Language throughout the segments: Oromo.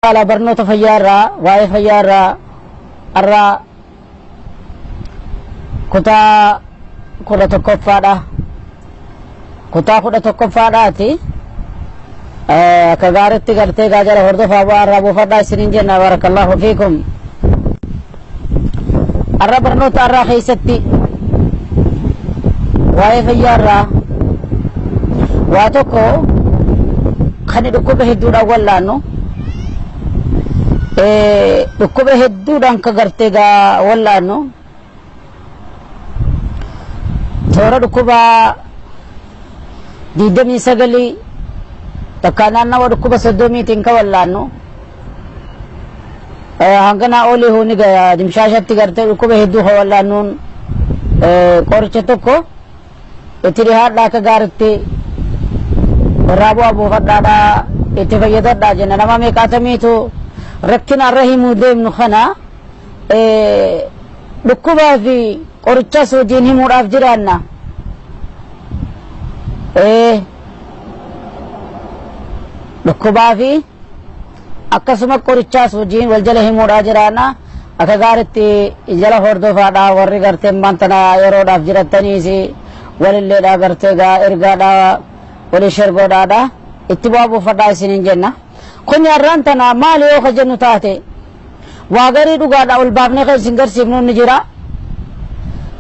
Ala barnoota fayyaa irraa, waa'ee fayyaa irraa har'a kutaa 11ffaadha. Kutaa 11ffaadhaati. Akka gaariitti gartee gaajara hordofaa bu'aa irraa buufadhaa isiniin jenna, barakallahu fiikum. Har'a barnoota har'aa keessatti waa'ee fayyaa irraa waa tokko kan dhukkuba hedduudhaan wallaannu, dhukkuba hedduudhaan ka gartee gaa wallaannu, toora dhukkuba 29 takkaa naannawa dhukkuba 30tiin ka wallaannu, hanganaa olii huni dimshaashatti gartee dhukkuba hedduu ka wallaannuun qoricha tokko itti dhihaadhaa, akka gaaritti irraa bu'aa buufadhaadhaa, itti fayyadadhaa jenna. Nama meeqaatamiitu rakkina irra himuu deemnu kana dhukkubaa fi qorichas wajjin himuudhaaf jiraanna. Dhukkubaa fi akkasuma qorichaas wajjin wal jala himuudhaa jiraanna. Akka gaaritti jala hordofaadhaa, warri gartee maantana yeroodhaaf jirattaniis walilleedhaa gartee gaa ergaadhaa walii shergoodhaadha itti bu'aa buufadhaa isiniin jenna. Kun har'aan tana maali yoo ka jennu taate, waa garii dhugaadha ol baafnee kan isin garsiifnu ni jira.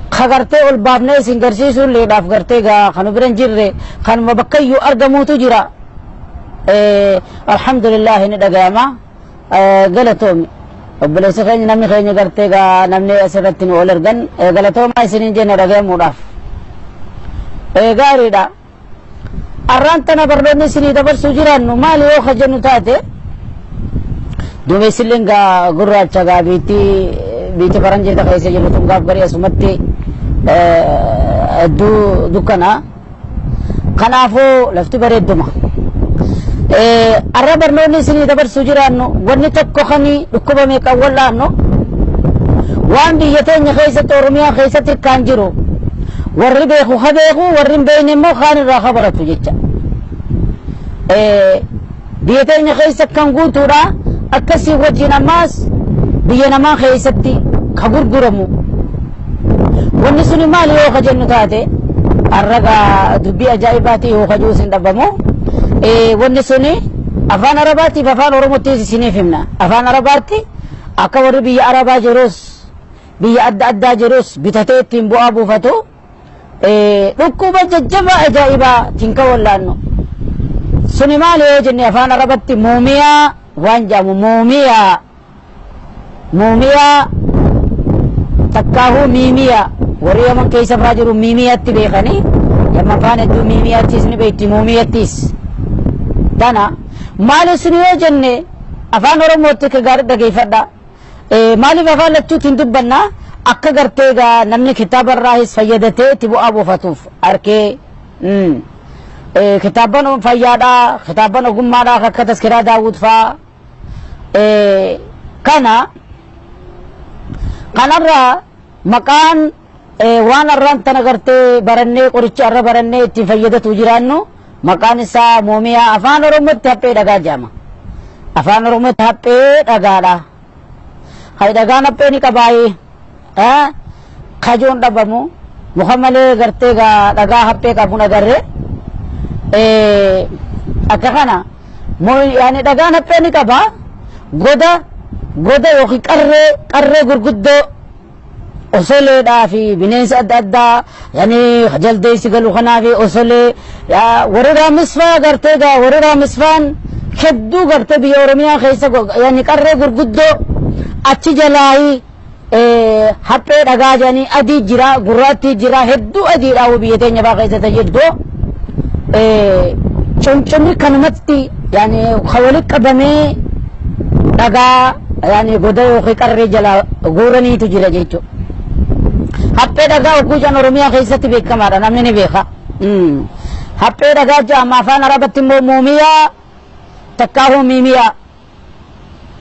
Ka gartee ol baafnee isin garsiisuun leedhaaf gartee gaa kanu bira hin jirre, kanuma bakkayyuu argamuutu jira. Alhamdulillah, ni dhagayama, galatoomi obboleessi keenya, namni keenya gartee gaa namni asirratti nu ol ergan, galatoomaa isiniin jenna dhagayamuudhaaf. Gaariidha. Arraan tana barnoonni isinii dabarsuu jiraannu maali yoo ka jennu taate, duumessilleen gaa gurraacha gaa biitti faranjiita keessa jiru tun gaaf garii asumatti hedduu dukkana. Kanaafuu lafti bareedduma. Arra barnoonni isinii dabarsuu jiraannu wanni tokko kani dhukkuba meeqan wal'aannu, waan biyya teenya keessatti, Oromiyaa keessatti kan jiru, warri beeku ha beeku, warri hin beekne immoo kaan irraa ha baratu jecha. Biyya teenya keessa kan guutuudha, akkasii wajjin ammaas biyya namaa keessatti ka gurguramu. Wanni suni maali yoo ka jennu taate, har'a dubbii ajaa'ibaati yoo ka juus hin dhabamu. Wanni suni afaan Arabaatiif afaan Oromottis isiniif himna. Afaan Arabaatti akka warri biyya Arabaa jirus, biyya adda addaa jirus bitatee ittiin bu'aa buufatu, dhukkuba jajjabaa ajaa'ibaa tinka wallaannu. Suni maali yoo jenne, afaan Arabatti muumiyaa waan jedhamu, muumiyaa, muumiyaa takkaahuu miimiyaa, warri Yaman keessa faa jiru miimiyaatti beekanii, Yaman faan hedduu miimiyaattis ni beekti, muumiyattis. Tana maali sun yoo jenne, afaan Oromootti akka gaarii dhageeffadha. Maaliif afaan lachuutti hin dubbanna? Akka gartee gaa namni kitaaba irraahis fayyadatee itti bu'aa buufatuuf arkee. Kitaabban fayyaadhaa, kitaabban ogummaadhaa akka Taskiraa Daawud faa kana kanarraa maqaan waan arraan tana gartee barannee, qoricha arra barannee ittiin fayyadatu jiraannu, maqaan isaa muumiyaa, afaan Oromootti haphee dhagaa jedhama. Afaan Oromootti haphee dhagaadha. Hay, dhagaan haphee ni qabaayee kajoon dhabamu muka malee gartee dhagaa haphee qabuun agarree akka kana yaani dhagaan haphee ni qaba. Goda goda yookiin qarree qarree gurguddoo osoleedhaa fi bineensa adda addaa, yani jaldeessi galu kanaa fi osolee warri raamisfaa gartee gaa warri raamisfaan hedduu gartee biyya Oromiyaa keessa yani qarree gurguddoo achi jalaayi haphee dhagaa jedhanii, adii jira, gurraattii jira, hedduu adiidha biyya teenya faa keessa jirtu. Cuncunni kanumatti yani walitti qabamee dhagaa yani goda yookiin qarree jala guuraniitu jira jechuudha. Haphee dhagaa hogguu jedhan Oromiyaa keessatti beekamaadha, namni ni beeka. Haphee dhagaa jedhama, afaan Arabatti immoo muumiyaa takkaahuu miimiyaa.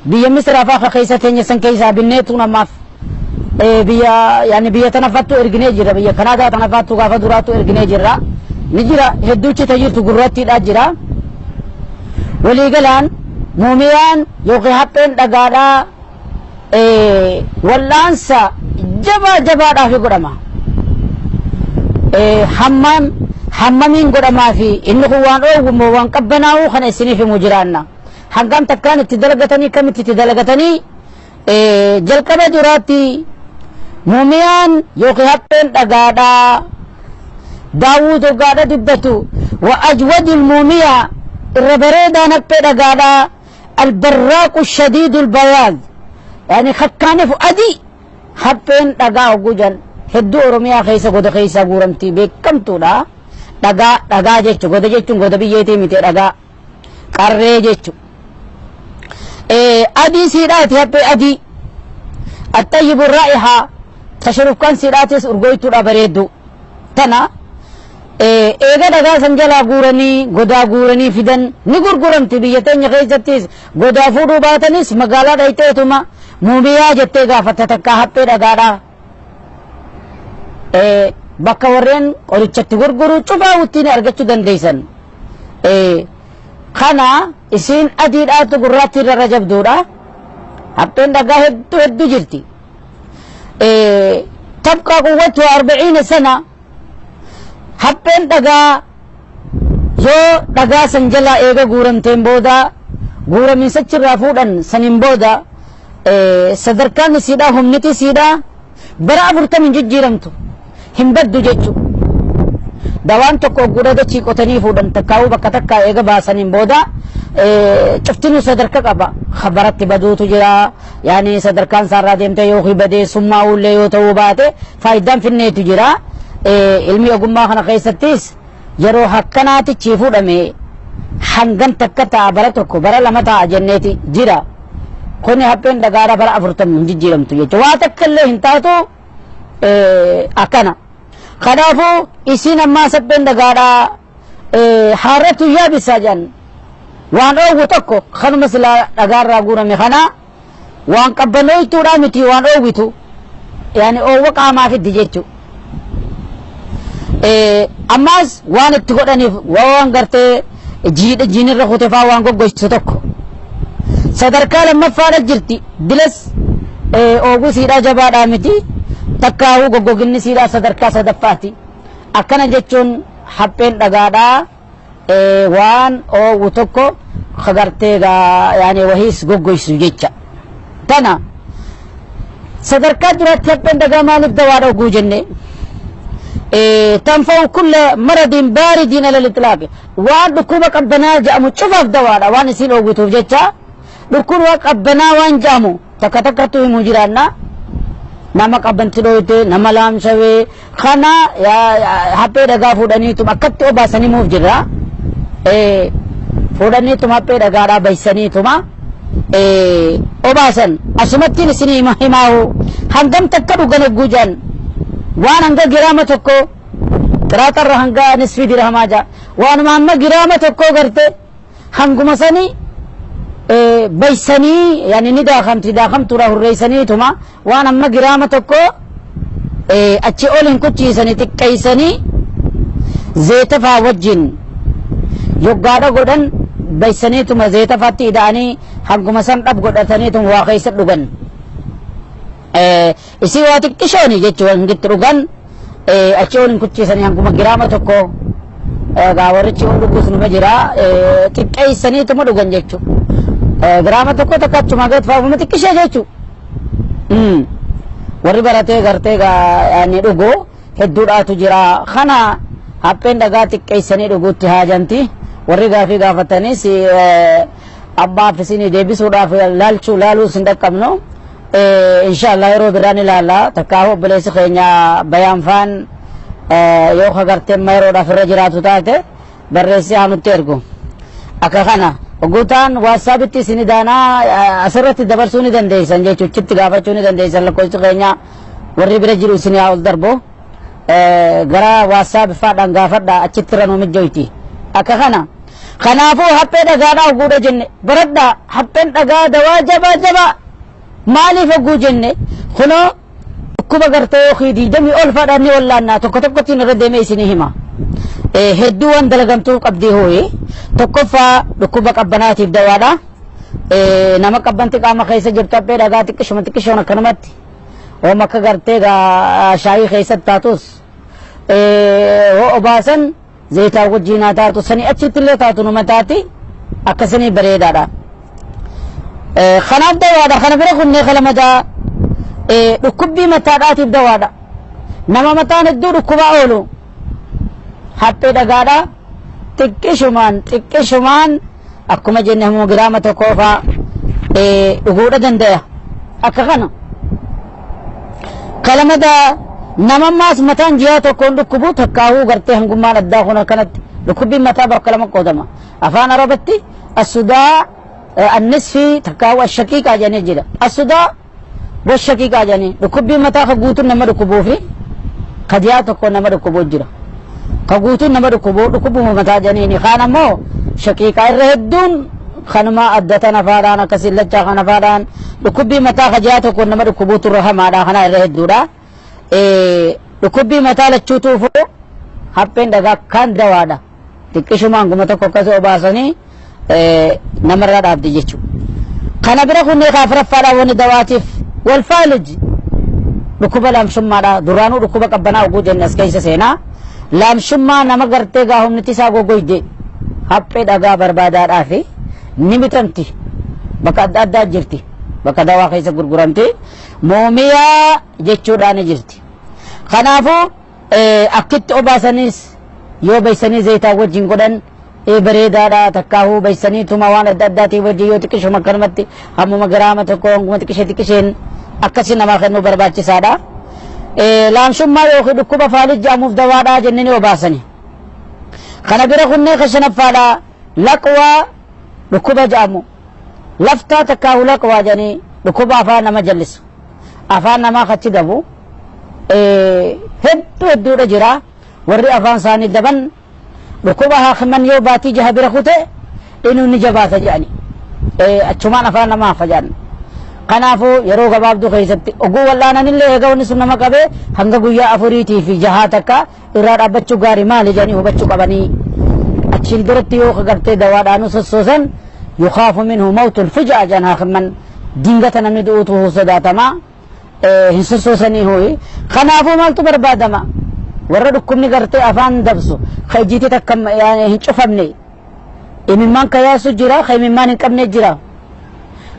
Biyya Misraa fa'aa keessa teenya san keessaa binneetu namaaf biyya yani biyya tana fattu erginee jira, biyya Kanaadaa tana fattu gaafa duraatu erginee jirra. Ni jira, hedduuchi tajirtu gurraattiidhaa jira. Waliigalaan Muumiyaan yookiin hapheen dhagaadhaa wallaansa jabaa jabaadhaaf godhama. Hammam hammamiin godhamaa fi inni kun waan oowwu moo waan qabbanaa'uu kana isiniif himu jiraanna. Hangam takkaan itti dalagatanii, kamitti itti dalagatanii? Jalqaba duraatti muumiyaan yookiin hapheen dhagaadhaa Daawud hoggaadha dubbatu, wa ajwadul muumiyaa, irra bareedaan haphee dhagaadhaa, albarraaqu shadiidul bayaad, yani kakkaaniif adii. Hapheen dhagaa hogguu jan hedduu Oromiyaa keessa goda keessa guuramtii beekamtuudha. Dhagaa, dhagaa jechu, goda jechuun goda biyyeetii miti, dhagaa qarree jechu. Adii siidhaati, haphee adii attayibu raa'ihaa tashurufkan siidhaatis urgoytuudha bareeddu. Tana eega dhagaa san jalaa guuranii, godaa guuranii fidan, ni gurguramti. Biyya teenya keessattis godaa fuudhuu baatanis magaalaa dhayxeetuma muumiyaa jettee gaafatta, takkaa haphee dhagaadha. Bakka warreen qorichatti gurguru cufaa wuttiin argachuu dandeessan. Kana isiin adiidhaatu gurraatti irra jabduudha. Hapheen dhagaa hedduu hedduu jirti. Tabqaa quwwatu 40 sana. Hapheen dhagaa yoo dhagaa san jalaa eega guuramteen booda, guuramiinsachirraa fuudhan saniin booda, sadarkaan isiidhaa, humniti isiidhaa bara 40 hin jijjiiramtu, hin baddu jechu. Dawaan tokko gura dachii qotanii fuudhan takkaa'uu bakka takkaa eega baasaniin booda cuftinuu sadarka qaba. Baratti baduutu jira. Yaani sadarkaan isaarraa deemtee yookiin badee summaa'ullee yoo ta'uu baate faayidaan finneetu jira. Ilmi ogummaa kana keessattis yeroo akkanaatichi fuudhame hangam takka ta'a, bara 1, bara 2 ta'a jenneeti jira. Kuni hapheen dhagaadha bara 40 hin jijjiiramtu jechuudha. Waa takka illee hin taatu akkana. Kanaafuu isiin ammaa hapheen dhagaadhaa haaratu yaabisaa jedhan, waan oowwu tokko kanuma silaa dhagaarraa guurame kana, waan qabbanooytuudhaa miti, waan oowwitu, yaani oowwa qaamaa fiddi jechuudha. Ammaas waan itti godhaniif waan gartee jiidha jiinirra kutefaa waan goggoysu tokko. Sadarkaa lammaffaadha jirti. Dilas ooguu siidhaa jabaadhaa miti. Takkaahuu goggoginni siidhaa sadarkaa sadaffaati. Akkana jechuun hapheen dhagaadhaa waan oowwu tokko kagartee yaani wahiis goggoysu jecha. Tana sadarkaa duraatti hapheen dhagaa maaliif dawaadha oguu jenne? Tanfa'u kulla maradin baaridin alal itlaaqi, waan dhukkuba qabbanaa jedhamu cufaaf dawaadha. Waan isiin oowwituuf jecha dhukkuba qabbanaa waan jedhamu takka takkattu himuu jiraanna. Nama qabbanti dhooyte, nama laamshawee kana haphee dhagaa fuudhaniitum akkatti obaasanii muuf jirra. Fuudhaniitum haphee dhagaadhaa baysaniituma obaasan. Asumattiin isinii himaahu hangam takka dhugan hogguu jedhan, waan hanga giraama 1 qiraaxarra hanga nisfii dirhamaa jaa, waanuma hamma giraama 1 garte hanguma sani baysanii, yaani ni daakamti, daakamtuudha hurreeysaniituma waan hamma giraama 1 achi ol hin kuchiisanii, xiqqeeysanii zeeta faa wajjin yoggaadha godhan, baysaniituma zeeta faatti ida'anii hanguma san dhab godhataniituma waa keessa dhugan. Isii waa xiqqishooni jechuun hangitti dhugan achi ol hin kuchiisanii, hanguma giraama 1 gaa warrichi ol dhugus numa jira, xiqqeessaniituma dhugan jechuudha. Giraama 1 takka achuma gad faafuma xiqqishee jechuudha. Warri baratee gartee gaa ni dhugu hedduudhaatu jira. Kana hapheen dhagaa xiqqeessanii dhuguutti haajamti. Warri gaafii gaafatanis abbaaf isinii deebisuudhaaf laalchuu laaluu isin dhaqqabnu. Inshallah yeroo biraan ilaalla. Takkaa obboleessi keenya bayaan faan yoo kagartee amma yeroodhaaf irra jiraatu taate barreessee haa nutti ergu. Akka kana guutaan WhatsAppitti isin daanaa asirratti dabarsuu ni dandeessan jechuun chitti gaafachuu ni dandeessan. Lakkoofsi keenya warri bira jiru isin haa ol darbu. Gara WhatsApp faadhaan gaafadha, achitti irra nu mijjoyti. Akka kana. Kanaafuu haphee dhagaadhaa ogguudha jenne baradhaa. Hapheen dhagaa dawaa jabaa jabaa maaliif hogguu jenne, kunoo dhukkuba gartee yookiin 20 ol fadhaan ni wallaannaa, tokko tokkottiin irra deemee isinii hima. Hedduu waan dalagamtuu qabdii hooyi. Tokkoffaa dhukkuba qabbanaatiif dawaadha. Nama qabbanti qaama keessa jirtu haphee dhagaa xiqqishuma xiqqishoon akkanumatti ooma akka gartee shaayii keessatti taatus hoo obaasan zayitaa wajjin haa taatu sanii achitti illee taatu numa taati akkasanii bareedaadha. Kanaaf dawaadha kana bira kunnee kalamadaa dhukkubbii mataadhaatiif dawaadha. Nama mataan hedduu dhukkubaa oolu haphee dhagaadha xiqqishumaan xiqqishumaan akkuma jenne hamuma giraama tokkoo faa dhuguudha danda'a akka kana. Kalamada namammaas mataan ji'a tokkoon dhukkubu takkaahuu gartee hangummaan addaa kun akkanatti dhukkubbiin mataa bakka lama qoodama. Afaan Arabatti as-sudaa annisfi takkaahuu ashaqiiqaa jedhanii jira. As-sudaa washaqiiqaa jedhanii dhukkubbiin mataa ka guutuun nama dhukkubuu fi ka ji'a tokkoon nama dhukkubuu jira. Ka guutuun nama dhukkubuu dhukkubuma mataa jedhaniini kaan ammoo shaqiiqaa irra hedduun kanuma adda tana faadhaan akkasii lachaa kana faadhaan dhukkubbii mataa ka ji'a tokkoon nama dhukkubuutu irra hamaadha kana irra hedduudha. Dhukkubbii mataa lachuutuufuu hapheen dhagaa kan dawaadha. Xiqqishumaan guma tokko akkasii obaasanii namarraa dhaabdi jechuudha. Kana bira kunnee kaafuraffaadhaa wanni dawaatiif wal faalij dhukkuba laamshummaadha. Duraanuu dhukkuba qabbanaa oguu jenne as keessa seenaa. Laamshummaa nama gartee gaa humniti isaa gogoyde haphee dhagaa barbaadaadhaa fi ni bitamti. Bakka adda addaa jirti. Bakka dawaa keessa gurguramti. Moomiyaa jechuudhaan ni jirti. Kanaafuu akkitti obaasanis yoo baysanii zayitaa wajjin godhan bareedaadha takkaahuu baysanii tuma waan adda addaatiin wajjin yoo xiqqishuma akkanumatti hammuma giraama tokko hanguma xiqqishee xiqqisheen akkasii namaa kennuu barbaachisaadha. Laamshummaa yookiin dhukkuba faalij jedhamuuf dawaadhaa jennee ni obaasani. Kana bira kunnee ka shanaffaadha laqwaa dhukkuba jedhamu. Laftaa takkaahuu laqwaa jedhanii dhukkuba afaan nama jallisu. Afaan namaa kachi dabu hedduu hedduudha jira. Warri afaan isaanii daban dhukkuba haakiman yoo baatii jaha bira kute inuu ni jabaata jedhani. Achumaan afaan namaa hafa jedhan. Kanaafuu yeroo gabaabduu keessatti oguu wal'aananillee eega wanni sun nama qabee hanga guyyaa afuriitii fi jahaa takka irraa dhaabbachuu gaarii maali jedhanii hubachuu qabanii. Achiin duratti yoo gartee dawaadhaanuu sossoosan yukaafu minhu mawtul fuja'a jedhan haakiman dingata namni du'uutu sodaatama. Hin sossoosanii hooyi. Kanaafuu maaltu barbaadama? Warra dhukkubni gartee afaan dabsu ka ijjiitii takka hin cufamne imimmaan ka yaasu jira ka imimmaan hin qabne jira.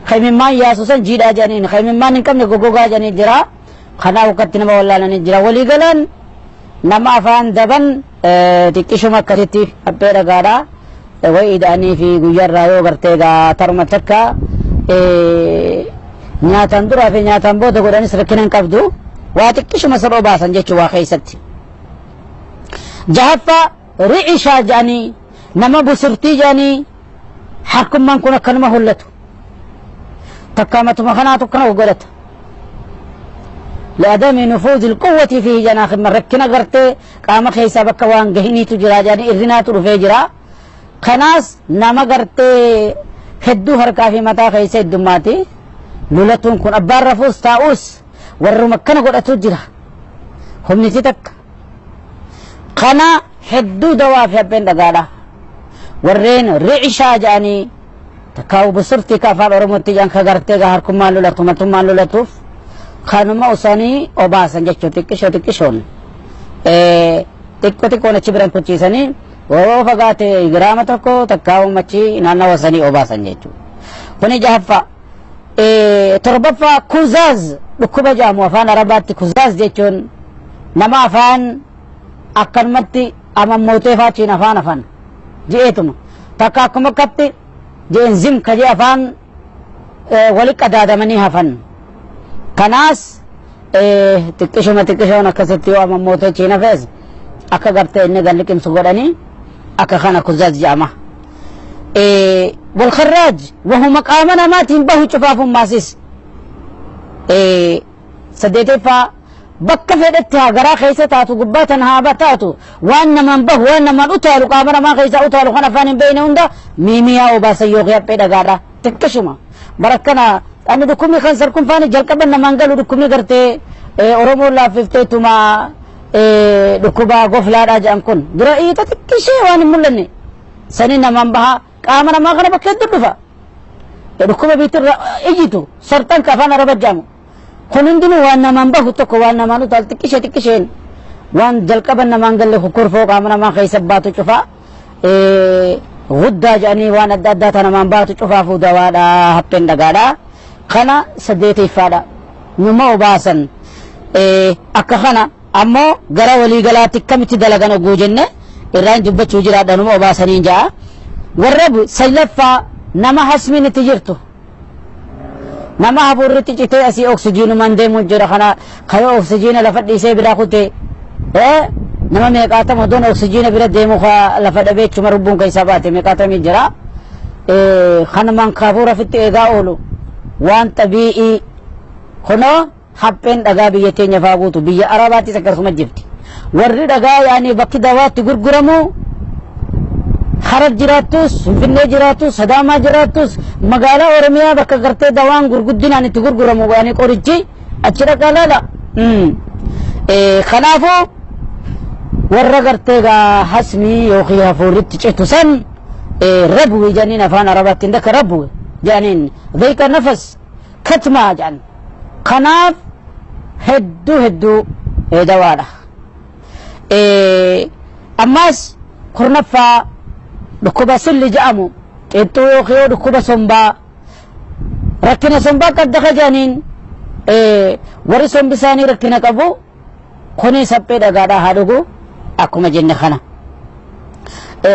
Ka imimmaan yaasu san jiidhaa jedhaniin ka imimmaan hin qabne goggogaa jedhanii jira. Kanaaf akkatti nama wallaalanii jira. Walii galaan nama afaan daban xiqqishuma akkasitti haphee dhagaadha. Wayii ida'anii fi guyyaarraa yoo gartee gaa taruma takka nyaataan duraa fi nyaataan booda godhanis rakkina hin qabdu. Waa xiqqishuma sadhoo baasan jechuu waa keessatti. Jahaffaa ri'ishaa jedhanii nama busirtii jedhanii harkummaan kun akkanuma hollatu. Takka matuma kanaatu akkana godhata. لعدم نفوذ القوة فيه جناح من ركنا غرتي قام خيسا بكا وان غهنيتو جرا جاني إرناتو رفي جرا خناس نما غرتي هدو هركا في متا خيسا الدماتي لولتون كن أبار رفوس تاوس ورّو مكنا قد جرا هم نتتك خنا هدو دوا في أبين دقالا ورين رعشا جاني تكاو بسرتي كافال أرمتي جان خغرتي غهركم ما لولتو متو ما لولتوف kanuma osanii obaasan jechuu xiqqishoo xiqqishoon xiqqoo xiqqoon achi biran kuchiisanii yoo fagaate giraama tokko takkaa uummachi naannawa sanii obaasan jechuudha. Kuni jahaffaa. Torbaffaa kuzaaz dhukkuba jedhamu afaan Arabaatti kuzaaz jechuun nama afaan akkanumatti amammootee faachiin afaan afaan je'eetuma takka akkuma akkatti je'een zim ka jee afaan wali qadaadamanii hafan. Kanaas xiqqishuma xiqqishoon akkasitti yoo amammootee ciina fees akka gartee inni gad liqimsu godhanii akka kana kuzaaz jedhama. Walkharraaj wahuma qaama namaatiin bahu cufaafumaasis saddeeteeffaa bakka fedhetti haa garaa keessa taatu gubbaa tan haa taatu waan namaan bahu waan namaan utaalu qaama namaa keessa utaalu kan afaan hin beekne hunda miimiyaa obaasan yookiin haphee dhagaadha xiqqishuma barakkana ani dhukkubni kansar kun faani jalqaban namaan galu dhukkubni gartee Oromoon laaffifteetuma dhukkuba goflaadhaa jedhan kun dura iita xiqqishee waan hin mul'anne sanii namaan baha qaama namaa kana bakka hedduu dhufa. Dhukkuba biitirra ijjitu sarxan ka afaan araba jedhamu. Kun hundinuu waan namaan bahu tokko waan namaan utaal xiqqishee xiqqisheen waan jalqaban namaan galle kokkorfoo qaama namaa keessa baatu cufaa guddaa jedhanii waan adda addaa ta namaan baatu cufaafuu dawaadha hapheen dhagaadha. Kana saddeeteffaadha. Numa obaasan akka kana ammoo gara waliigalaatti akkamitti dalagan oguu jenne irraan dubbachuu jiraadha numa obaasaniin ja'a. Warra saglaffaa nama hasmiin itti jirtu. Nama hafuurritti citee asii oksijiinumaan deemuu jira kana kayoo oksijiina lafa dhiisee biraa kutee nama meeqaatama odoon oksijiina bira deemu lafa dhabee chuma rubbuun keessaa baate meeqaatamii jira. Kanumaan hafuura fitti eegaa oolu waan xabii'ii kunoo hapheen dhagaa biyya teenya faa guutu biyya arabaattis akkasuma jirti. Warri dhagaa yaani bakki dawaatti gurguramu Harar jiraattus, Finfinnee jiraattus, Sadaamaa jiraattus, magaalaa Oromiyaa bakka gartee dawaan gurguddinaan itti gurguramu yaani qorichi achi dhaqaa laala. Kanaafuu warra gartee gaa hasmii yookiin hafuurritti citu san rabwi jedhaniin afaan arabaatti ndaka rabwi jedhaniin dhayqa nafas katmaa jedhan. Kanaaf hedduu hedduu dawaadha. Ammas kurnaffaa dhukkuba silli jedhamu qixxuu yookiin dhukkuba sombaa rakkina sombaa qabda ka jedhaniin warri sombi isaanii rakkina qabu kuni saphee dhagaadhaa haa dhugu akkuma jenne kana.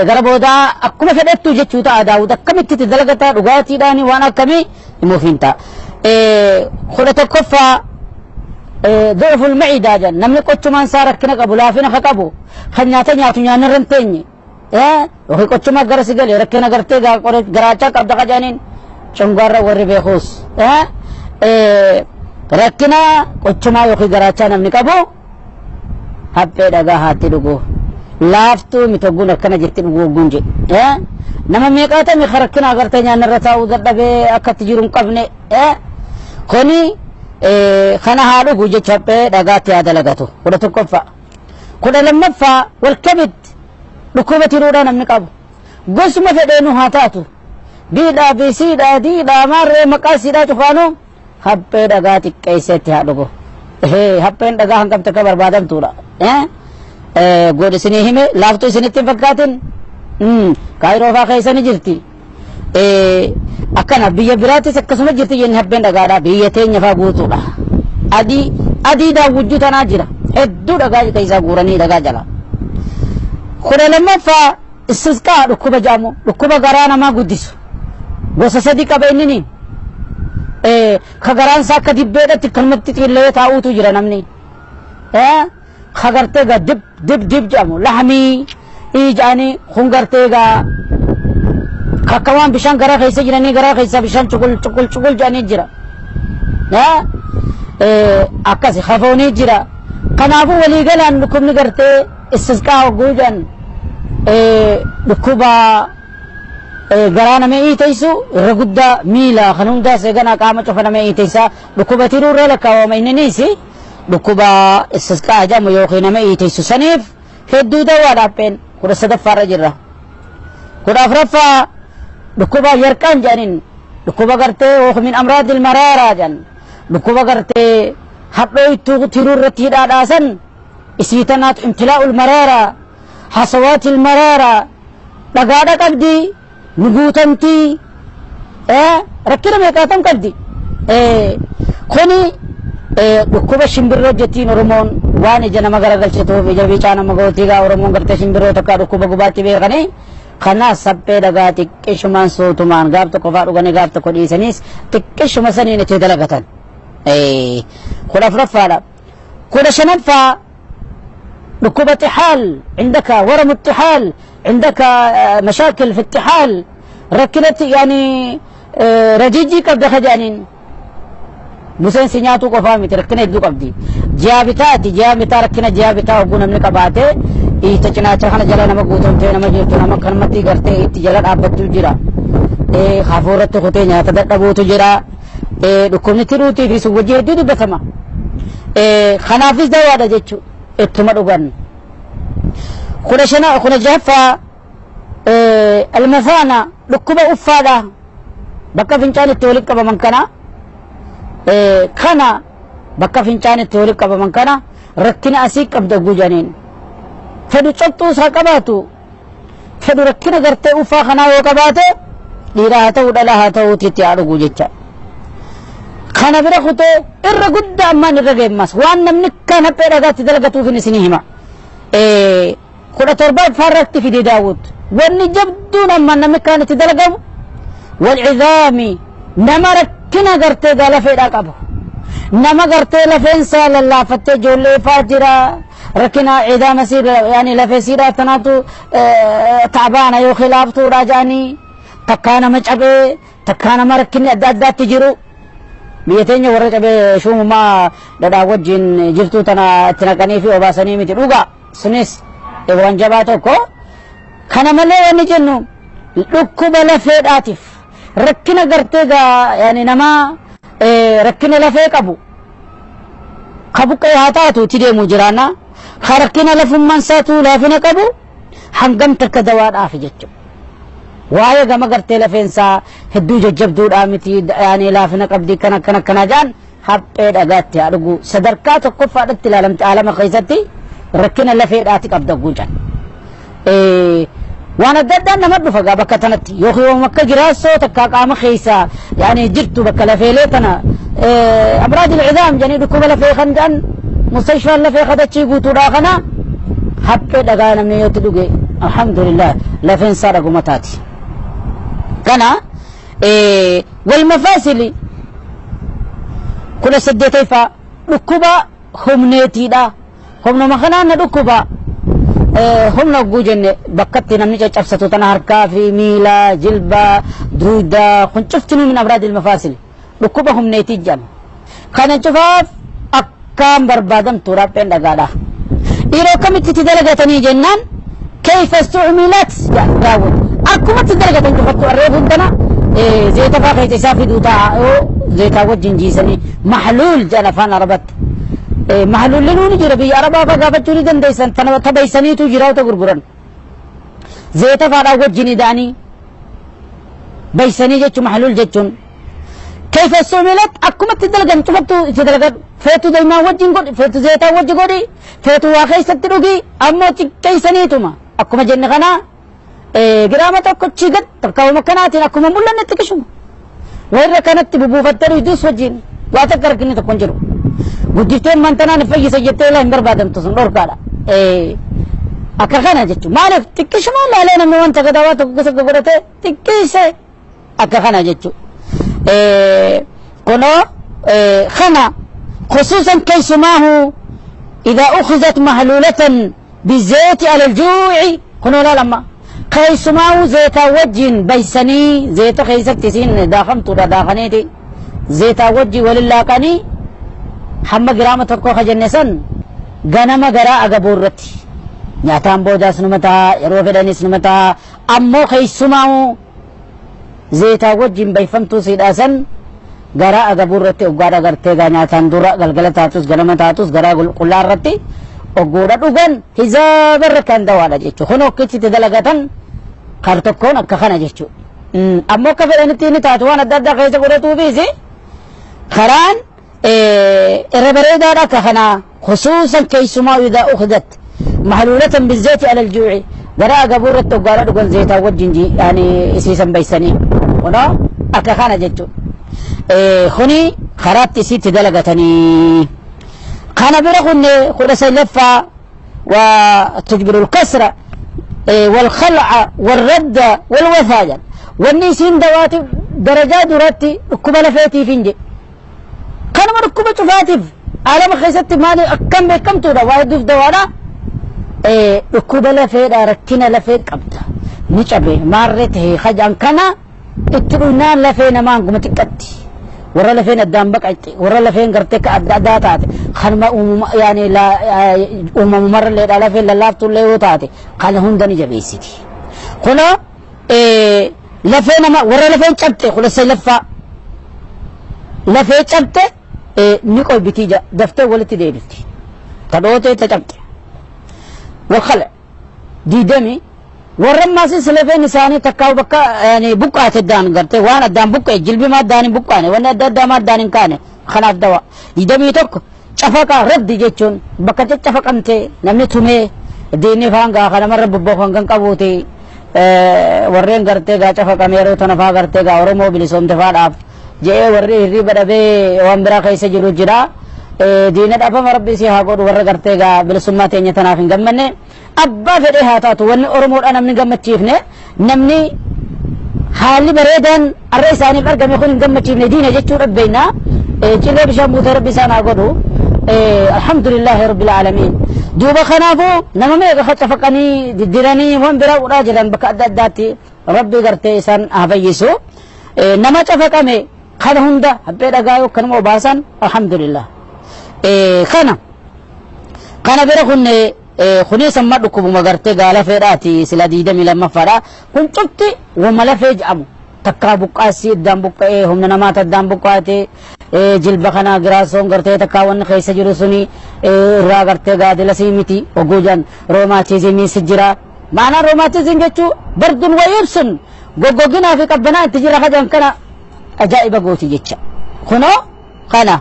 Gara boodaa akkuma fedhattu jechuu ta'a Daawud akkamitti itti dalagataa dhugaatiidhaan waan akkamii himuuf hin ta'a. 11ffaa du'uful maciidaa jedhan namni qochumaan isaa rakkina qabu laafina ka qabu kan nyaata nyaatu nyaanni irra hin teenye yookiin qochuma gara si galee rakkina gartee garaachaa qabda ka jedhaniin cungaarra warri beekuus rakkina qochumaa yookiin garaachaa namni qabu haphee dhagaa haatti dhugu laaftuu mitogguun akkana jetti dhuguu ogguun jedhe nama meeqaatami ka rakkina agartee nyaanni irra taa'uu dadhabee akkatti jiru hin qabne kuni kana haa dhugu jecha haphee dhagaatti haa dalagatu 11ffaa. 12ffaa walkabid dhukkuba tiruudhaa namni qabu gosuma fedheenu haa taatu biidhaa fi siidhaa diidhaa maarree maqaa siidhaa cufaanuu haphee dhagaa xiqqeesseetti haa dhugu. Hapheen dhagaa hangam takka barbaadamtuudha. Godhi isinii hime laaftuu isinitti hin fakkaatin. Kaayiroo faa keessa ni jirti. Akkana biyya biraattis akkasuma jirti jenne hapheen dhagaadha biyya teenya faa guutuudha. Adii adii daawwujjuu tanaa jira. Hedduu dhagaa keessaa guuranii dhagaa jala. 12ffaa istisqaa dhukkuba jedhamu dhukkuba garaa namaa guddisu. Gosa sadi qaba inni ka garaan isaa akka dibbeedhatti kanumatti xiillee taa'uutu jira namni. Ka gartee gaa dib dib dib jedhamu lahamii jedhanii kun gartee gaa akka waan bishaan garaa keessa jiranii garaa keessa bishaan cukul cukul cukul jedhanii jira. Akkasi hafoonii jira. Kanaafuu waliigalaan dhukkubni gartee istisqaa hogguu jedhan dhukkuba garaa nama hiiteessu irra guddaa miila kan hundaa seeganaa qaama cufa nama hiiteessa dhukkuba tiruu irra lakkaawama inninis dhukkuba istisqaa jedhamu yookiin nama hiiteessu saniif hedduu dawaadha hapheen 13ffaa irra jirra. 14ffaa dhukkuba yarqaan jedhaniin dhukkuba gartee yookiin min amraadil maraaraa jedhan dhukkuba gartee hadhooytuu tiruu irratti hidhaadhaasan isii tanaatu imtilaa'ul maraaraa hasawaatil maraaraa dhagaadha qabdi nu guutamtii rakkina meeqaatam qabdi. Kuni dhukkuba shimbirroo jettiin Oromoon waan ija nama garagalchituuf ija biicaa nama gootii gaa Oromoon gartee shimbirroo takka dhukkuba gubaatti beekanii kanaas saphee dhagaa xiqqishumaan suutumaan gaaf tokko faa dhuganii gaaf tokko dhiisaniis xiqqishuma saniin itti dalagatan. 14ffaadha. 15ffaa dhukkuba xixaal عندك ورم الطحال عندك مشاكل في الطحال ركنت يعني رجيجي قبل خجانين Museen si nyaatuu qofaa miti rakkina hedduu qabdi. Ji'a bitaati ji'a bitaa rakkina ji'a bitaa hogguu namni qabaate iita cinaacha kana jala nama guutamtee nama jirtu nama kanumatti gartee itti jala dhaabbattu jira. Hafuurratti kutee nyaata dadhabuutu jira. Dhukkubni tiruutii fi sun wajji hedduu dubbatama. Kanaafis dawaadha jechuudha ittuma dhugan. 15 16ffaa almafaana dhukkuba uffaadha. Bakka fincaan itti walitti qabaman kana kana bakka fincaan itti walitti qabaman kana rakkina asii qabda gujaniin. Fedhu cobxuu isaa qabaatu fedhu rakkina gartee uffaa kanaa yoo qabaate dhiiraa haa ta'u dhalaa haa ta'uuti itti haa dhugu jecha. Kana bira kutee irra guddaa ammaan irra geemmas waan namni kan haphee dhagaatti dalagatuuf isinii hima. 17 farratti fide Daawud. Wanni jabduun ammaan namni kan itti dalagamu walcidaami nama rakkina gartee gaa lafeedhaa qabu. Nama gartee lafeensaa lallaafattee ijoollee faa jira. Rakkina cidaama yaani lafee siidhaa tanaatu taabaana yoo khilaaftuudha jedhanii takkaa nama cabee takkaa nama rakkinni adda addaatti jiru. Biyya teenya warra cabee shuumumaa dhadhaa wajjin jirtuu tana itti naqanii fi obaasanii miti dhugaa sunis waan jabaa tokko. Kana malee wanni jennu dhukkuba lafeedhaatiif rakkina gartee gaa yaani nama rakkina lafee qabu ka buqqee haa taatu itti deemu jiraanna. Ka rakkina lafummaan isaatu laafina qabu hangam takka dawaadhaaf jechuudha. Waa'ee gama gartee lafeensaa hedduu jajjabduudhaa miti yaani laafina qabdi kana kana kana jaan haphee dhagaatti haa dhugu sadarkaa tokkoffaadhatti ilaalamte alama keessatti rakkina lafeedhaati qabda guucan. Waan adda addaan nama dhufa gaa bakka tanatti yookiin bakka jiraassoo takka qaama keessaa yaani jirtu bakka lafeelee tana amraad ilcidaam jedhanii dhukkuba lafee kan jedhan mustashfaan lafee kadachii guutuudhaa kana haphee dhagaa namni yoo itti dhuge alhamdulillah lafeensaa dhaguma taati. Kana walmafaasili 18ffaa dhukkuba humneetiidha. Humnuma kanaan na dhukkuba humna hogguu jenne bakkatti namni caccabsatu tana harkaa fi miila jilba duudaa kun cuftinuu min amraadil mafaasili dhukkuba humneetii jedhama. Kana cufaaf akkaan barbaadamtu rapheen dhagaadha. Yeroo akkamitti itti dalagatanii jennaan kayfa istucmilat Daawud akkuma itti dalagatan cufattu arreefuun tana zeeta faa keessa isaa fiduu ta'a yoo zeetaa wajjin jiisanii mahluul jedhan afaan Arabatti. Mahluulli ni jira biyya Arabaa faa gaafachuu ni dandeessan tabaysaniitu jira otoo gurguran. Zeeta faadhaa wajjin ida'anii baysanii jechuun mahluul jechuun. Kayfa istucmilat akkuma itti dalagan cufattu itti dalagadhu. Feetu daymaa wajjin godhi feetu zeetaa wajji godhi feetu waa keessatti dhugi ammoo xiqqeessaniituma akkuma jenne kana giraama tokkochi gad takkaawuma kanaatiin akkuma mul'anne xiqqishuma. Warra kanatti bubuufattee dhugdus wajjin waa takka rakkinni tokko hin jiru. Guddifteen mantanaan fayyisa jettee ilaa hin barbaadamtu sun dhorkaadha. Akka kana jechuun maaliif xiqqishuma laalee namni wanta gadawaa tokko keessa godhatee xiqqeesse akka kana jechuudha. Kunoo kana خصوصا كيسماه إذا أخذت محلولة بالزيت على الجوع كنوا لا لما كيسماه زيت وجه بيسني زيت خيسك تسين داخمت داخنيتي زيت وجه ولله كني حما جرامة تركو خجنسن غنم غرا أجبورتي nyaataan boodaas numa ta'a yeroo fedhanis numa ta'a ammoo keessumaa zeetaa wajjin bayfamtuu siidhaasan garaa agabuu irratti oggaadha gartee gaa nyaataan dura galgala taatus ganama taatus garaa qullaa irratti ogguudha dhugan hizaabarra kan dawaadha jechuudha. Kun okkichitti dalagatan kar tokkoon akka kana jechuudha. Ammoo akka fedhanitti inni taatu waan adda addaa keessa godhatuufis karaan irra bareedaadha akka kanaa khusuusan keessumaa idaa ukhdat محلولة بالزيت على الجوع غرا غبورة تغارا دغن زيتا وجين يعني سيسن بيسني ونا اكا خانا جچو خني خرات سيت دلغتني خانا برغن خد سلفا وتجبر الكسرة والخلع والرد والوفاجا والنيسين دواتي درجات دراتي ركوب لفيتي فينجي كان ركوب تفاتف عالم خيست مالي كم بكم تودا واحد دوانا dhukkuba lafeedha rakkina lafee qabda ni cabe maarree tahee hajaan kana itti dhugnaan lafee namaan guma xiqqatti warra lafeen addaan baqatte warra lafeen gartee ka adda addaa taate kanuma uumama yaani uumamumarraleedha lafeen lallaaftullee yoo taate kana hunda ni jabeessiti. Kunoo lafee nama warra lafeen cabte 19ffaa lafee cabte ni qoybitii daftee walitti deebifti tadhootee ta cabte. والخلع ديدمي Warra ammaas lafeen isaanii takkaa bakka yani buqqaate addaan gartee waan addaan buqqa'e jilbi maddaan hin buqqaane wanni adda addaa maddaan hin kaane kanaaf dawa. 21 cafaqaa raddi jechuun bakka caccafaqamte namni tumee diinni faan gaa kanamarra bobbookan kan qabuuti warreen gartee gaa cafaqame yeroo tana faa gartee gaa Oromoo bilisoomte faadhaaf je'ee warri hirriba dhabee waan biraa keessa jiru jira. Diina dhabama rabbi si haa godhu warra gartee gaa bilisummaa teenya tanaaf hin gammanne abbaa fedhee haa taatu wanni Oromoodha namni gammachiifne namni haalli bareedaan arra isaaniif argame kun hin gammachiifne diina jechuu dhabbeena cilee bishaan buutee rabbi isaan haa godhu. Alhamdulillahi rabbil aalamiin. Duuba kanaafuu nama meeqa faccafaqanii diddiranii waan biraa godhaa jiran bakka adda addaatti rabbi gartee isaan haa fayyisu. Nama cafaqame kana hunda haphee dhagaa yoo kanuma obaasan alhamdulillah. Kana kana bira kunne kunis amma dhukkubuma gartee gaala feedhaati sila 22ffaadha. Kun cufti wama lafee jedhamu takkaa buqqaasii addaan buqqa'ee humna namaata addaan buqqaate jilba kana giraasoon gartee takkaa wanni keessa jiru suni irraa gartee gaadilasii miti oguu jedhan roomaatizimiis jira. Maanaan roomaatizim jechuu bardun wayibsun goggoginaa fi qabbanaa itti jira kajan kana ajaa'iba gooti jecha. Kunoo kana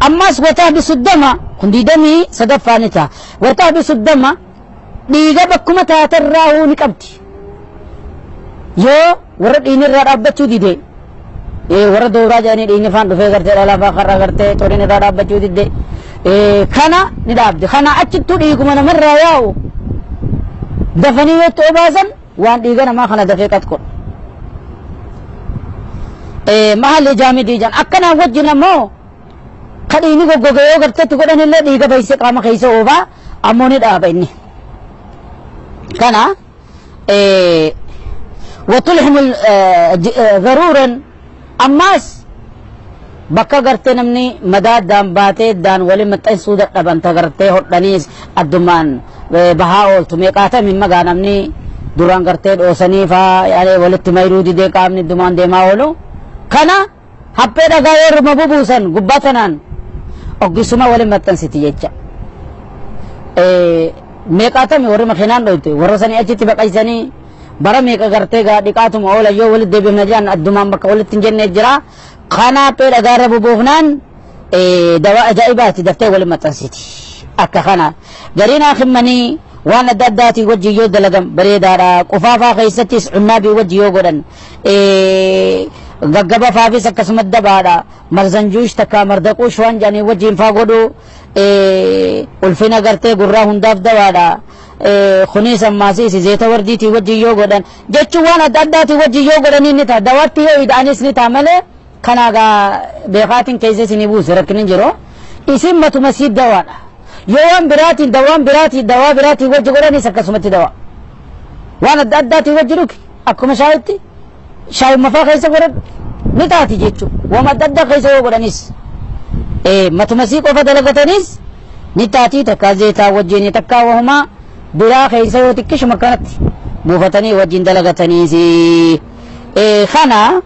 ammas وتحبس الدم kun 23ffaa ni ta'a. وتحبس الدم dhiiga bakkuma taaterraa ni qabdi. Yoo warra dhiigni irraa dhaabbachuu dide warra dooraa jedhanii dhiigni faan dhufee gartee dhalaa karra gartee xoriin irraa dhaabbachuu dide kana ni dhaabdi. Kana achittuu dhiiguma namarraa yaa'u dafanii yoo itti obaasan waan dhiiga namaa kana dafee qat godhu. Mahalli jaamidii jedhan akkanaan wajjin ammoo ka dhiigni goggoge yoo garteetti godhan illee dhiiga baay'isee qaama keessa oofaa ammoo ni dhaaba inni. Kana وتلحم ضرورا ammaas bakka gartee namni madaa addaan baatee addaan waliin maxxansuu dadhaban ta gartee hodhaniis addumaan bahaa ooltu meeqaatami magaa namni duraan gartee dhoosanii faa walitti mayruu didee qaamni addumaan deemaa oolu kana haphee dhagaa yoo irma bubuusan gubbaa tanaan oggisuma waliin maxxansiti jecha. Meeqaatami warri makiinaan dhoyte warra sanii achitti baqaysanii bara meeqa gartee gaa dhiqaatuma oola yoo walitti deebifna jedhan addumaan bakka walitti hin jenne jira. Kana haphee dhagaa irra bubuufnaan dawaa ajaa'ibaati daftee waliin maxxansiti. Akka kana gariin hakimmanii waan adda addaatii wajji yoo dalagan bareedaadha. Qufaafaa keessattis cunnaabii wajji yoo godhan gaggaba faafis akkasuma dabaadha. Marzanjuush takka mardaquush waan jedhanii wajjiin faa godhu ulfina gartee gurraa hundaaf dabaadha. Kunis ammaasiis zeeta wardiitii wajji yoo godhan jechuun waan adda addaatii wajji yoo godhanii ni ta'a. Dawaatti yoo ida'anis ni ta'a malee kana gaa beekaatiin keessa isinii buuse rakkinni jiru. Isin matuma sii dawaadha. Yoo waan biraatiin dawaan biraatiin dawaa biraatiin wajji godhanis akkasumatti dawaa. Waan adda addaatiin wajji dhugi akkuma shaayitti shaayuma faa keessa godhan ni taati jechuudha. Waan adda addaa keessa yoo godhanis matuma sii qofa dalagatanis ni taati takka zeetaa wajjin takka wahumaa biraa keessa yoo xiqqishuma kanatti buufatanii wajjin dalagataniis kana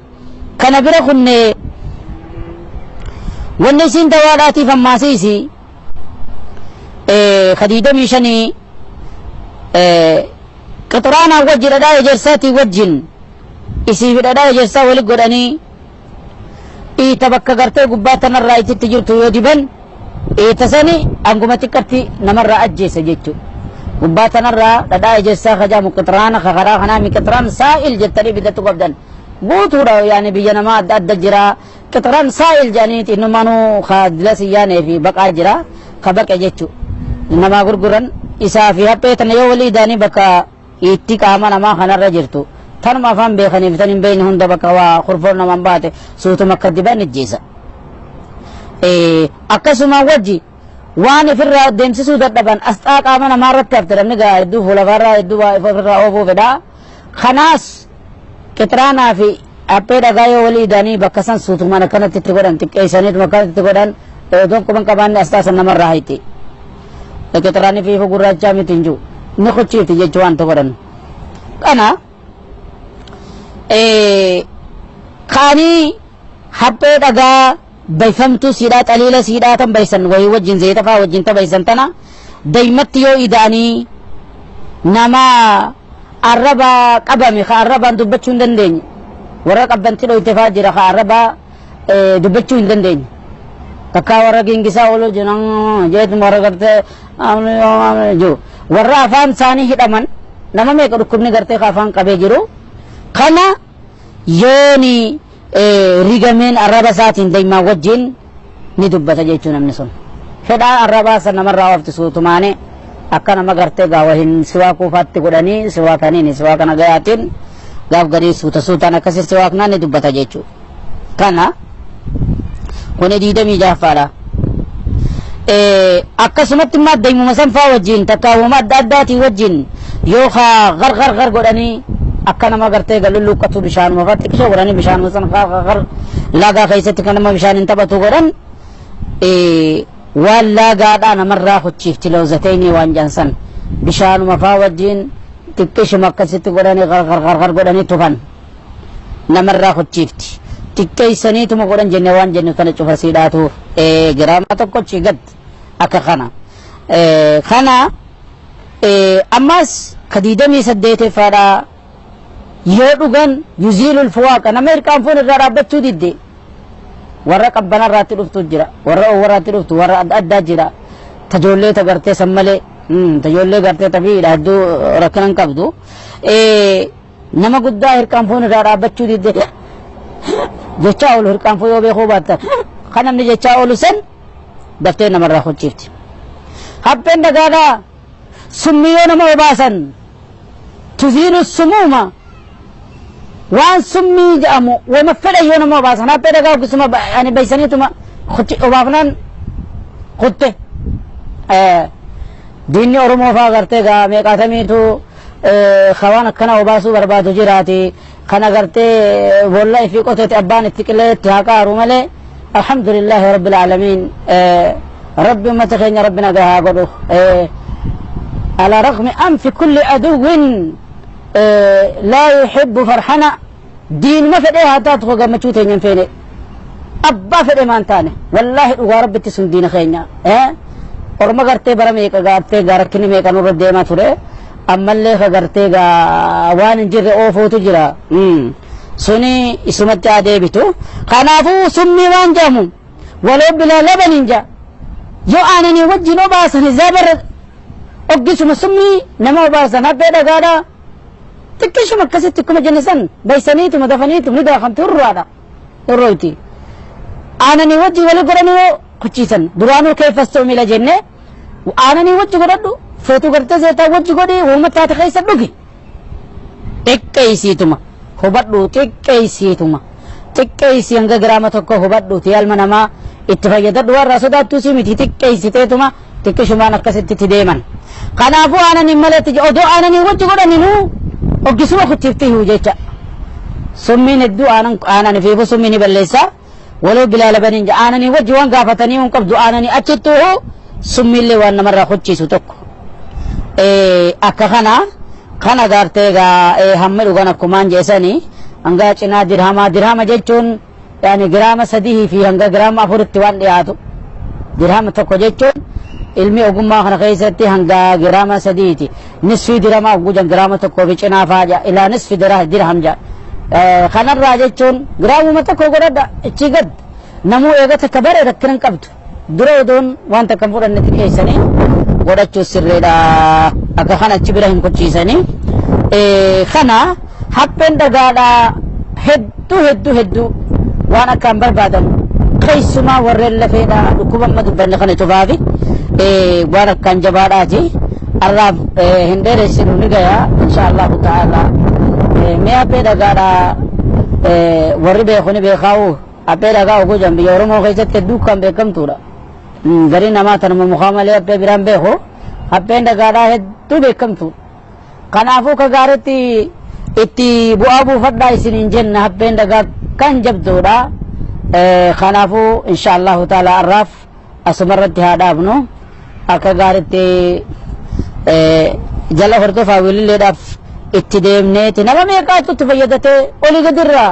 kana bira kunne wanni isin dawaadhaatiif ammaasiisi ka 25 qixiraanaa wajji dhadhaa ejersaatii wajjin isii fi dhadhaa ejersaa wali godhanii iita bakka gartee gubbaa tanarraa ititti jirtu yoo diban iita sani anguma xiqqatti namarraa ajjeesa jechuudha. Gubbaa tanarraa dhadhaa ejersaa kajaamu qixiraana karaa kanaa mi qixiraan saa'il jettanii bitatu qabdan guutuudha yaani biyya namaa adda adda jira qixiraan saa'il jedhaniiti innumaanuu kaadila siyyaanee fi baqaa jira ka baqe jechuudha. Namaa gurguran isaa fi haphee tana yoo walii idaanii bakka itti qaama namaa kanarra jirtu tanuma afaan beekaniif tan hin beekne hunda bakka waa kurfoon namaan baate suutuma akka diban ijjeessa. Akkasuma wajji waan ifirraa deemsisuu dadhaban asxaa qaama namaa irratti hafte namni gaa hedduu fuulafarraa hedduu ofirraa oofuu fedha. Kanaas qixiraanaa fi haphee dhagaa yoo walii idaanii bakka san suutumaan akkanatti itti godhan xiqqeessaniituma akkanatti itti godhan odoon quban qabaanne asxaa san namarraa hayti. Qixiraanni fi gurraachaa miti hin jiru ni kuchiifti jechuu waan godhan. Kana kaanii haphee dhagaa bayfamtuu siidhaa xaliila siidhaa tan baysan wayii wajjin zeeta faa wajjin tabaysan tana daymatti yoo ida'anii Nama arraba qabame ka arrabaan dubbachuu hin dandeenye, warra qabbanti dhoyte faa jira ka arraba dubbachuu hin dandeenye. Takkaa warra gingisaa oolu jiran jeetuma warra gartee jiru. Warra afaan isaanii hidhaman nama meeqa dhukkubni gartee ka afaan qabee jiru. Kana yooni rigameen arraba isaatiin daymaa wajjin ni dubbata jechuu namni sun. Fedhaa arrabaa san namarraa oofti suutumaane akka nama gartee gaawa hin siwaa kuufaatti godhanii siwaakaniin siwaaka nagayaatiin gaaf gadii suuta suutaan akkasii siwaaknaan ni dubbata jechuu. Kana kuni 26ffaadha. Akkasumatti immoo daymuma san faa wajjin takkaawuma adda addaatiin wajjin yoo kaa gar gar gar godhanii akka nama gartee galulluuqqatu bishaanuma faa xiqqishoo godhanii bishaanuma san gar gar laagaa keessatti kan nama bishaan hin taphatu godhan waan laagaadhaa namarraa huchiifti lawzateenii waan jansan bishaanuma faa wajjin xiqqishuma akkasitti godhanii gar gar gar gar godhanii tufan namarraa huchiifti. Xiqqeessaniituma godhan jenne waan jennu tana cufasiidhaatu giraama tokkochi gad akka kana. Kana ammas ka 28ffaadhaa yoo dhugan yuziilul fuwaaqa nama hirqaan foon irraa dhaabbachuu didde warra qabbanarraatti dhuftu jira, warra owwarraatti dhuftu, warra adda addaa jira. Tajoollee ta gartee san malee tajoollee gartee tafiidha hedduu rakkina hin qabdu. Nama guddaa hirqaan foon irraa dhaabbachuu didde jechaa oolu hirqaan foon yoo beekuu baattan kan namni jechaa oolu san daftee namarraa hojjiifti. Hapheen dhagaadhaa summii yoo nama obaasan tuziilu sumuuma waan summii jedhamu wama fedhan yoo nama obaasan haphee dhagaa ogisuma ani beeksaniituma obaafnaan kutte. Diinni Oromoo faa gartee gaa meeqaatamiitu waan akkana obaasuu barbaadu jiraati. Kana gartee boolla ifii qoteeti abbaan itti qileetti haa qaaru malee alhamdulillahi rabbil aalamiin rabbi ummata keenya rabbi nagaa haa godhu. Ala ragmi anfi kulli aduwwin laa yuhibbu farhana diinuma fedhee haa taatu ko gammachuu teenya hin feene abbaa fedhe maan taane wallaahi dhugaa rabbitti sun diina keenya. Orma gartee bara meeqa gartee gaa rakkinni meeqa nurra deemaa ture ammallee ka gartee gaa waan hin jirre oofuutu jira. Suni isumatti haa deebitu. Kanaafuu summii waan jedhamu waloo bilaa labaniin jedha. Yoo aananii wajjin obaasan hizaabarra oggisuma summii nama obaasan haphee dhagaadhaa. Xiqqishuma akkasitti akkuma jenne san baysaniituma dafaniituma ni daakamti hurraadha. Hurroyti. Aananii wajjin wali godhanii yoo kuchiisan duraanuu keeffastoo miila jenne aananii wajji godhadhu feetu gartee zeetaa wajji godhi uumama taate keessa dhugi. Xiqqeessiituma hubadhu xiqqeessiituma xiqqeessii hanga giraama tokko hubadhuuti yaalma namaa itti fayyadadhu warra sodaattuu si miti xiqqeessiteetuma xiqqishumaan akkasitti itti deeman. Kanaafuu aananii maletti odoo aananii wajji godhaninuu oggisuma kuchiifti hiu jecha. Summiin hedduu aanan fiifu summii ni balleessa. Waloo bilaa labaniin aananii wajji waan gaafatanii hin qabdu aananii achittuu summiillee waan namarraa kuchiisu tokko. Akka kana kana gartee gaa hamma dhugan akkumaan jeesanii hanga cinaa dirhamaa dirhama jechuun yaani giraama 3 fi hanga giraama 4tti waan dhiyaatu. Dirhama tokko jechuun ilmi ogummaa kana keessatti hanga giraama 3ti. Nisfi dirhamaa gujan giraama tokkoo fi cinaa faa jedha. Ilaa nisfi dirham jedha. Kanarraa jechuun giraamuma tokko godhadha ichi gad namuu eega takka bare rakkina hin qabdu. Dura odoon waan takka hin fudhanne xiqqeessanii godhachuu sirriidha. Akka kana achi bira hin kuchiisanii. Kana hapheen dhagaadhaa hedduu hedduu hedduu waan akkaan barbaadamu keessumaa warreen lafeedhaa dhukkuba amma dubbanne kana cufaafi waan akkaan jabaadhaati. Arraaf hin dheeressinu ni gaya insha Allahu ta'ala. Mee haphee dhagaadhaa warri beeku ni beekaa'u haphee dhagaa oguu jedhan biyya Oromoo keessatti hedduu kan beekamtuudha. Garii namaa tanuma mukaa malee haphee biraan beeku hapheen dhagaadhaa hedduu beekamtuudha. Kanaafuu ka gaariitti itti bu'aa buufadhaa isiniin jenna hapheen dhagaa kan jabduudha. Kanaafuu insha Allahu ta'ala arraaf asumarratti haa dhaabnu akka gaariitti jala hordofaa wililleedhaaf itti deemneeti nama meeqaatu itti fayyadatee olii gadirraa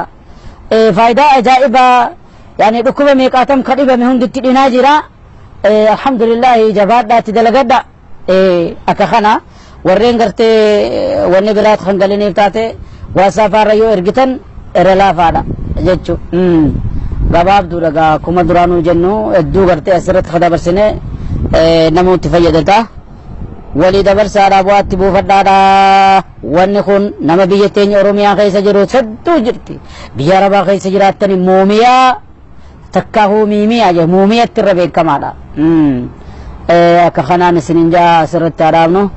faayidaa ajaa'ibaa yaani dhukkuba meeqaatam ka dhibame hundi itti dhinaa jira. Alhamdulillahi jabaadhaa itti dalagadha. Akka kana Warreen gartee wanni biraat kan galiniif taate WhatsApp irra yoo ergitan irra laafaadha jechuudha. Gabaabduudha gaa, akkuma duraanuu jennu hedduu gartee asirratti kan dabarsine namooti fayyadata. Walii dabarsaadhaa, bu'aatti buufadhaadha. Wanni kun nama biyya teenya Oromiyaa keessa jiru hedduu jirti. Biyya Arabaa keessa jiraattan muumiyaa takkaahuu miimiyaa jedhu, muumiyatti irra beekamaadha. Akka kanaan isinin jaa asirratti haa dhaabnu.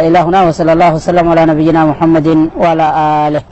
إلى هنا وصلى الله وسلم على نبينا محمد وعلى آله.